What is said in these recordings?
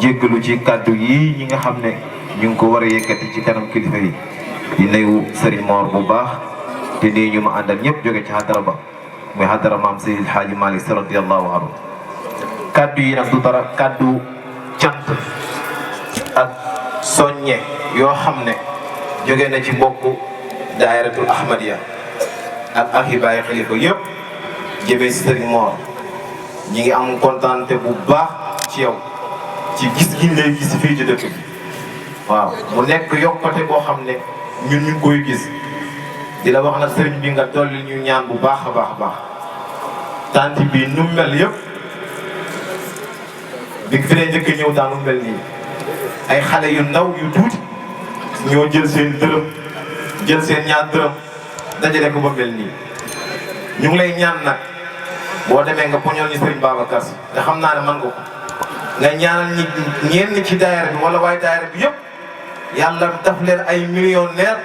jéggalu ci kàddu yi ñi nga xam ne ñu ngi ko war a yëkkati ci kanam kilifa yi di nuyu Serigne Mor bu baax te nii ñu ma àndal ñëpp jóge ci xadara ba muy xadara maam Seydil Hadji Malick Sy radiyallahu anhu kàddu yi nag du dara kàddu cant ak soññe yoo xam ne jóge na ci bokk daayiratul Ahmadiyya ak ahibaay xalifa yëpp jëmee si Serigne Mor ñi ngi am kontaante bu baax ci yow ci gis gi lay gis fii ci dëkk bi waaw mu nekk yokkate boo xam ne ñun ñu ngi koy gis di la wax nag sëriñ bi nga dolli ñu ñaan bu baax a baax a baax tant bi nu mel yëpp bi fi lay njëkk ñëw daanu mel nii ay xale yu ndaw yu tuuti ñoo jël seen dërëm jël seen ñaar dërëm dajale ko ba mel nii ñu ngi lay ñaan nag boo demee nga poñol ñu sëriñ Babacar Sy te xam naa ne man nga ko nga ñaanal ñi ñenn ci daayira bi wala waaye daayira bi yëpp yàlla daf leen ay millionnaire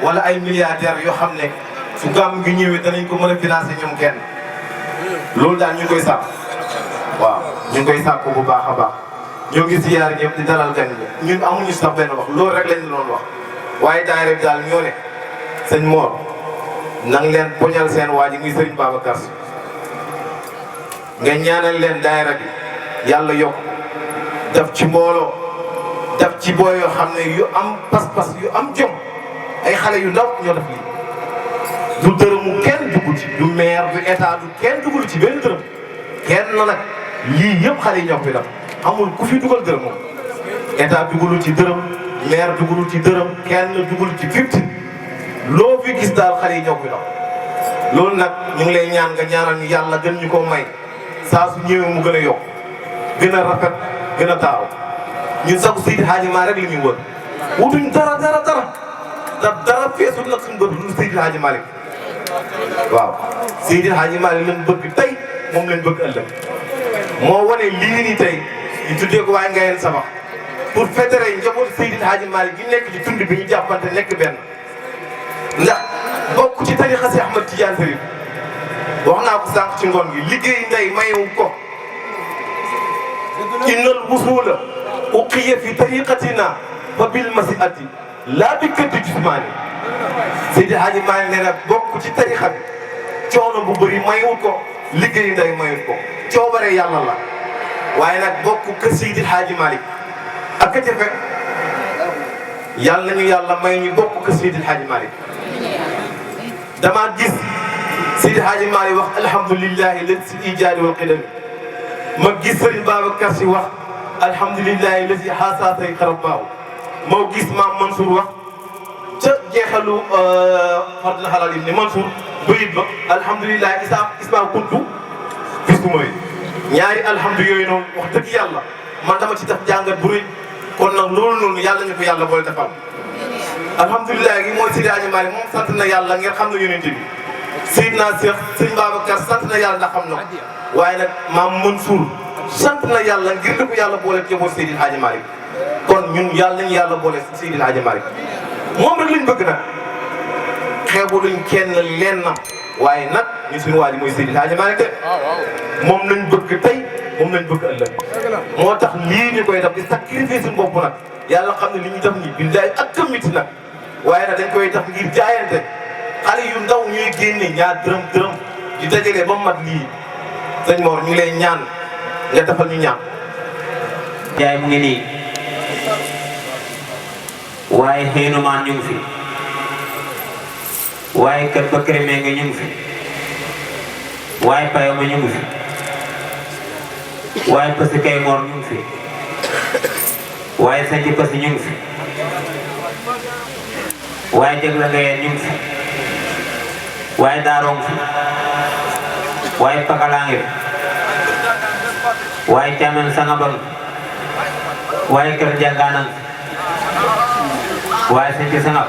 wala ay milliardaires yoo xam ne su gàmm gi ñëwee danañ ko mën a financer ñoom kenn loolu daal ñu ngi koy sàkk waaw ñu ngi koy sàkk bu baax a baax ñoo ngi si yaar ñëpp di dalal gan bi ñun amuñu sax benn wax loolu rek lañ doon wax waaye daayira bi daal ñoo ne sëñ Mor nang leen poñal seen waa ji muy sëriñ Babacar Sy nga ñaanal leen daayira bi yàlla yokk daf ci mbooloo daf ci booy yoo xam ne yu am pas-pas yu am jom ay xale yu ndaw ñoo def lii du dërëmu kenn dugg ci du maire du état du kenn duggul ci benn dërëm kenn na nag lii yëpp xale yi ñoo fi def amul ku fi dugal dërëm moom état dugalul ci dërëm maire dugalul ci dërëm kenn dugalul ci 50 loo fi gis daal xale yi ñoo fi def loolu nag ñu ngi lay ñaan nga ñaanal ñu yàlla gën ñu ko may saa su ñëwee mu gën a yokk gën a rafet gën a taaru ñun sax Seydi Hadji Malick rek la ñuy wër wutuñ dara dara feesul nag suñu bët lu Seydi Hadji Malick waaw Seydi Hadji Malick lañ bëgg tey moom lañ bëgg ëllëg moo wane lii nii tey ñu tuddee ko waaye Ngayeen Sabax pour fédérer njabootu Seydi Hadji Malick gi nekk ci tund bi ñu jàppante nekk benn ndax bokk ci tarixa si Ahmad Tidiane Serif wax naa ko sànq ci ngoon gi liggéey ndey mayewu ko innal wusula uqiya fi tariqatina fa bil masiati laa bi këddi jismaani Seydi Hadji Malick nee na bokk ci tarixa bi coono bu bëri mayewul ko liggéey ndey mayewul ko coobare yàlla la waaye nag bokk kër Seydi Hadji Malick ak a jafe yàlla nañu yàlla may ñu bokk kër Seydi Hadji Malick dama gis Seydi Hadji Malick wax alhamdulillahi lazi ijaadi wal qidami ma gis Serigne Babacar Sy wax alhamdulillahi lazi xaasatay xarabaaw moo gis maam Mansour wax ca jeexalu fardul halal ibni Mansour bayit ba alhamdulillahi isma kuntu gisuma yi ñaari alhamdu yooyu noonu wax dëgg yàlla man dama ci def jàngat bu rëy kon nag loolu noonu yàlla ñu ko yàlla boole defal alhamdulilah gi mooy Seydi Hadji Malick moom sant na yàlla ngeen xam na yonent bi Seydina Cheikh Serigne Babacar sant na yàlla ndax xam na waaye nag maam Mansour sant na yàlla ngir di ko yàlla boole ci jaboot Seydi Hadji Malick kon ñun yàlla nañu yàlla boole Seydi Hadji Malick moom rek lañ bëgg nag xeebu luñ kenn leen na waaye nag ñu suñu waa ji mooy Seydi Hadji Malick de moom lañ bëgg tey moom lañ bëgg ëllëg moo tax lii ñu koy def di sacrifice suñu bopp nag yàlla xam ne li ñu def nii billaay ak kamiti nag waaye nag dañ koy def ngir jaayante xale yu ndaw ñuy génne ñaar dërëm di dajale ba mat lii sëñ Mor ñu ngi lay ñaan nga defal ñu ñaan. jaay mu ngi nii waaye xëynumaan ñu ngi fi waaye kër ba crémé nga ñu ngi fi waaye payoma ñu ngi fi waaye pasi kay Mor ñu ngi fi waaye sanci pasi ñu ngi fi waaye jëg la ngayeen ñu ngi fi waaye daaroo ngi fi waaye pakalaa ngi fi waaye caamen sangabang waaye kër njàngaanang waaye sanci sangab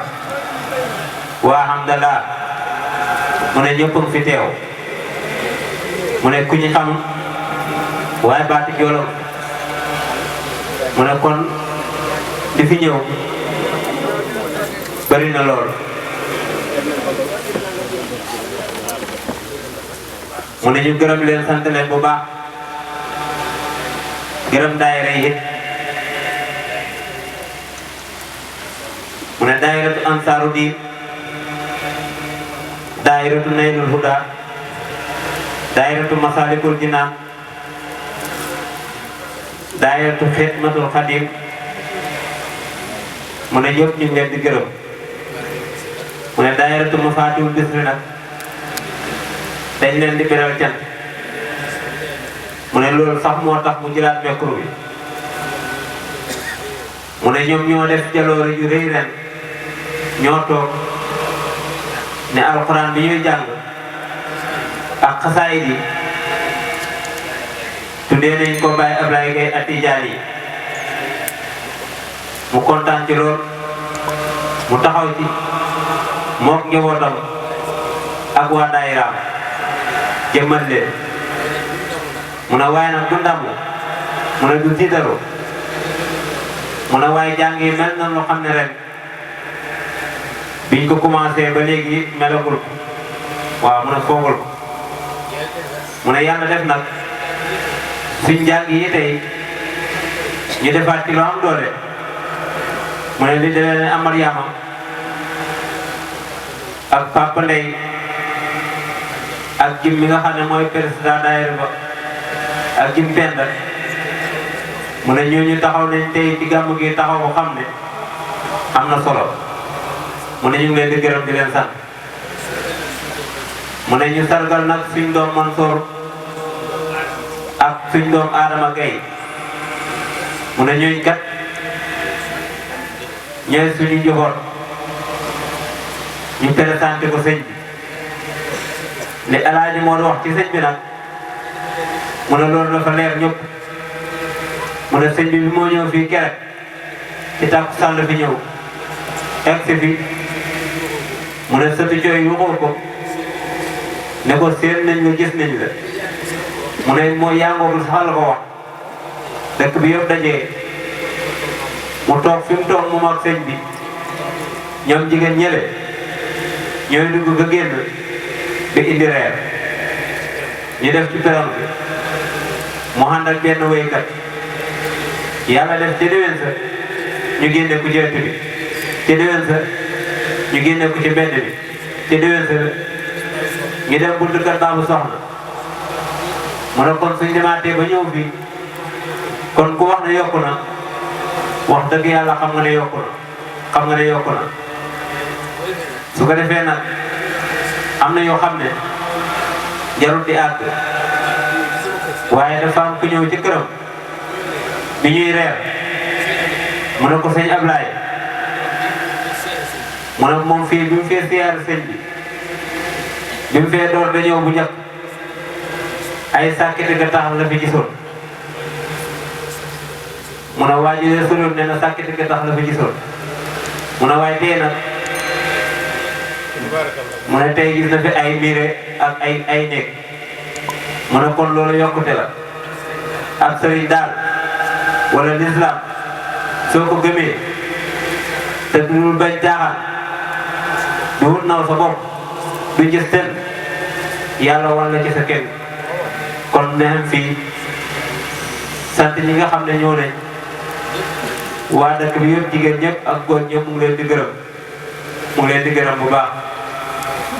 waa hamdallah mu ne ñëpp fi teew mu ne ku ñu xam waaye baati joolo mu ne kon di fi ñëw bari na lool mu ne ñu gërëm leen sant leen bu baax gërëm daayira yi it mu ne daayiratu ansaaru diin daayiratu naylul huda daayiratu masalikul jinaan daayiratu xidmatul xadim mu ne ñëpp ñu ngi leen di gërëm mu ne daayiratu mafaatihul bisri nag dañ leen di beral cant mu ne loolu sax moo tax mu jëlaat micro bi mu ne ñoom ñoo def jaloore yu rëy ren ñoo toog ne alxuraan bi ñuy jàng ak xasaayid yi tuddee nañ ko Baye Ablaye Gaye Atijaan yi mu kontaan ci lool mu taxaw ci mook njabootam ak waa daayiraam jëmmal leen mu ne waaye nag du ndamu mu ne du tiitaru mu ne waaye jàng yi mel na loo xam ne ren biñ ko commencé ba léegi melagul ko waaw mu ne foogul ko mu ne yàlla def nag suñ jàng yi tey ñu defaat ci lu am doole mu ne li dalee ne Amar Yaama ak Papa Ndey ak Jim mi nga xam ne mooy président daayira ba ak Jim Penda mu ne ñooñu taxaw nañ tey ci gàmmu gi taxaw ko xam ne am na solo mu ne ñu ngi leen di gërëm di leen sant mu ne ñu sargal nag suñ doom Mansour ak suñ doom Adama Gaye mu ne ñooñu kat ñooy suñu njaboot ñu présenté ko sëñ bi li Alaaji moo wax ci sëñ bi nag mu ne loolu dafa leer ñëpp mu ne sëñ bi moo ñëw fii kere ci takkusaan la fi ñëw egsi fi mu ne sëtu cooy yu xool ko ne ko seen nañ la gis nañ la mu ne moo yàngoogul sax la ko wax dëkk bi yëpp dajee mu toog fi mu toog moom ak sëñ bi ñoom jigéen ñële ñooy dugg ga génn di indi reer ñu def ci peron bi mu ànd ak benn wéykat yàlla def ci déwén sa ñu génne ko ci ëtt bi ci déwén sa ñu génne ko ci mbedd bi ci déwén sa ñu dem buntu kër baabu soxna mu ne kon suñ demaatee ba ñëw fii kon ku wax ne yokku na wax dëgg yàlla xam nga ne yokku na xam nga ne yokku na su ko defee nag am na yoo xam ne jarul di àgg waaye dafa am ku ñëw ci këram bi ñuy reer mu ne ko sëñ Ablaye mu ne moom fii bi mu fee siyaar sëñ bi mu fee door da ñëw bu njëkk ay sàkkiti ga tax la fi gisoon mu ne waa ji de soloon ne na sàkkiti ga tax la fi gisoon mu ne waaye tey nag mu ne tey gis na fi ay miire ak ay néeg mu ne kon loolu yokkute la ak sëriñ daal wala l'islam soo ko gëmee te du bañ caaxaan du wut naw sa bopp du gis ten yàlla walla ci sa kenn kon neen fii sant ñi nga xam ne ñoo nañ waa dëkk bi yëpp jigéen ñëpp ak góor ñëpp mu ngi leen di gërëm mu ngi leen di gërëm bu baax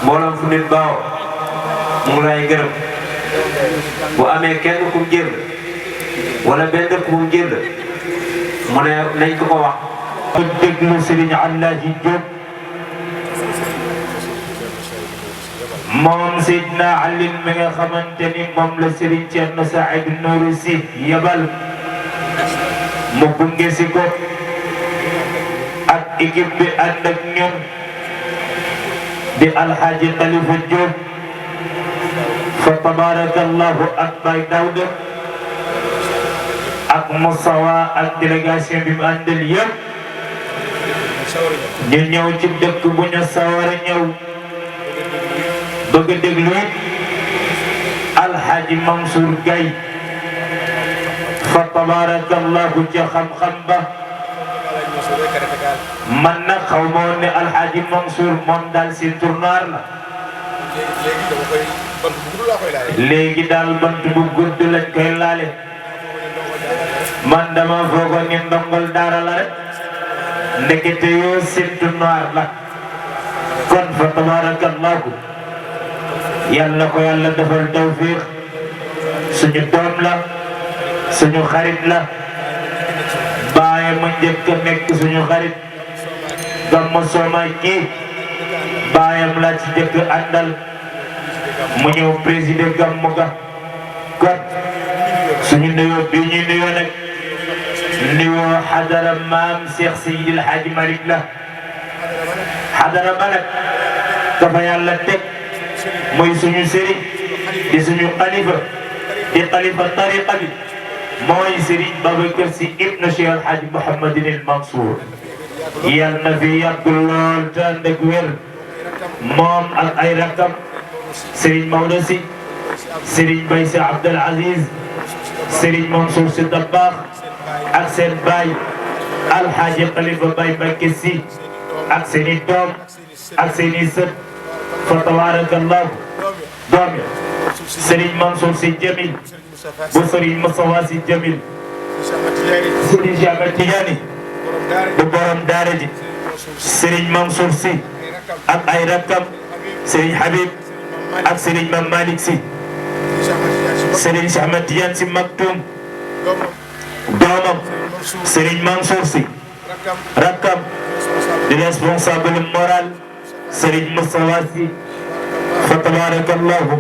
mbooloom fu nit baaw mu ngi lay gërëm bu amee kenn ku mu jël wala benn dëkk bu mu jël mu ne nañ ko wax. déglu Serigne Alaaji Diop moom Seydina Alioune mi nga xamante ni moom la Serigne Thierno Saïd Nourou Sy yebal mu gunge si ko ak équipe bi ànd ak ñoom di Alhaji Khalifa Diop fa tabarakallahu ak Baye Daouda ak Moussawa ak délégation bi mu àndal yëpp ñu ñëw ci dëkk bu ñu sawar a ñëw bëgg a déglu Alhaji Mansour Gaye fa tabarakallahu ca xam-xam ba man na xaw ma woon ne Alhaji Mansour moom daal si tournoir la léegi daal bant bu gudd lañ koy laale man dama foogoon ni ndongol daara la rek ndekete yoo séntu noir la kon fa tabarakallahu yal na ko yàlla defal tawfiq suñu doom la suñu xarit la baaye ma njëkk a nekk suñu xarit Gamma Soomaay kii baayam la ci njëkk àndal mu ñëw président gàmmu ga kon suñu nuyoo bi ñuy nuyoo nag nuyoo xadara maam Cheikh Seydil Hadji Malick la xadara ba nag dafa yàlla teg muy suñu sëriñ di suñu xalifa di xalifa tariqa bi mooy sëriñ Babacar Sy ibn Cheikh El Hadji Mouhamadin Mansour yal na fi yàgg lool te ànd ak wér moom ak ay rakam sëriñ Maodo Sy sëriñ Baye Sy Abdel Aziz sëriñ Mansour Sy Dabakh ak seen baay Alhaji Khalifa Baye Mbacké Sy ak seeni doom ak seeni sët fa tabarakallahu doom yi sëriñ Mansour Sy Jamil bu sëriñ Moustapha Sy Jamil sëriñ Cheikh Ahmed Tidiane bu borom daara ji sëriñ Mansour Sy ak ay rakam sëriñ Habib ak sëriñ Mame Malick Sy sëriñ Cheikh Ahmed Tidiane Sy Maktoum doomam sëriñ Mansour Sy rakam di responsable moral sëriñ Moustapha Sy fa tabarakallahu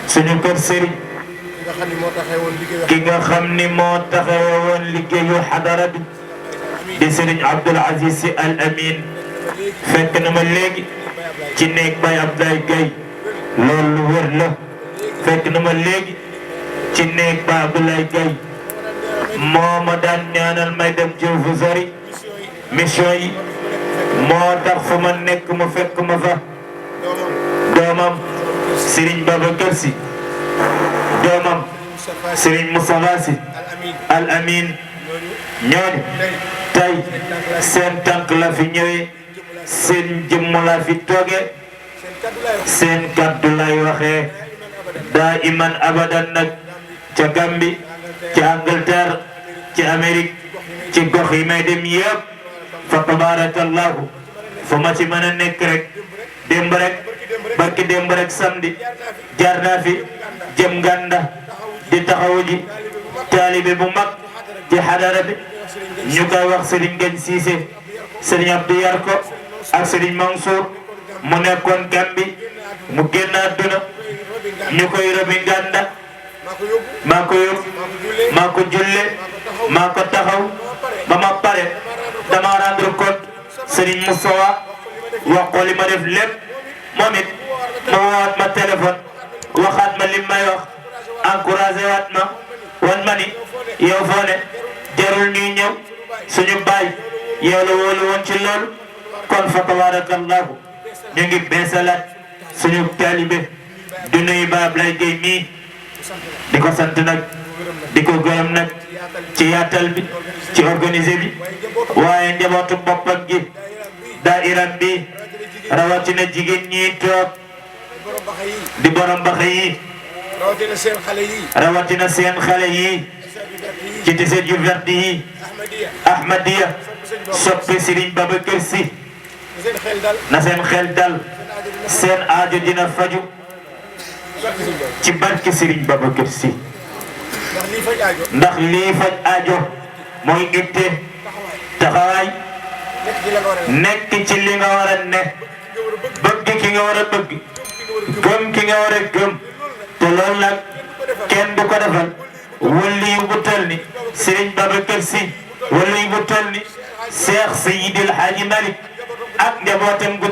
suñu kër sëriñ ki nga xam ni moo taxawe woon liggéeyu xadara bi di sëriñ Abdoul Aziz Sy Al Amin fekk na ma léegi ci néeg Baye Abdoulaye Gaye loolu wër la fekk na ma léegi ci néeg Baye Abdoulaye Gaye moo ma daan ñaanal may dem jëw fu sori mission yi moo tax fu ma nekk mu fekk ma fa doomam Serigne Babacar Sy doomam Serigne Moustapha Sy Al Amin ñooñu tey seen tànk la fi ñëwee seen jëmm la fi toogee seen kaddu lay waxee daa iman abadan nag ca Gambie ci Angleterre ci Amérique ci gox yi may dem yëpp fa tabarakallahu fu ma ci mën a nekk rek démb rek barki démb rek samedi jaar naa fi jëm Nganda di taxawu ji taalibe bu mag ci xadara bi ñu koy wax Serigne Gagne Cissé Serigne Abdou yar ko ak Serigne Mansour mu nekkoon Gambie mu génn àdduna ñu koy robi Nganda maa ko yóbbu maa ko julle maa ko taxaw ba ma pare dama rendre compte Serigne Moustapha wax ko li ma def lépp moom it ma woowaat ma téléphone waxaat ma li may wax encouragé waat ma wan ma ni yow foo ne jarul ñuy ñëw suñu baay yow la wóolu woon ci loolu kon fa tabarakallahu ñu ngi beesalaat suñu taalibe du nuyu Baye Abdoulaye Gaye mii di ko sant nag di ko gërëm nag ci yaatal bi ci organisé bi waaye njabootu boppam gi daayira bi rawatina jigéen ñi toog di borom baxe yi rawatina seen xale yi ci tiset yu vert yi Ahmadiya soppi Serigne Babacar Sy na seen xel dal seen aajo dina faju ci barke Serigne Babacar Sy ndax lii faj aajo mooy itte taxawaay nekk ci li nga war a ne bëgg ki nga war a bëgg gëm ki nga war a gëm te loolu nag kenn du ko defal wali yu bu toll ni Serigne Babacar Sy wali yu bu toll ni Cheikh Seydil Hadji Malick ak njabootam gu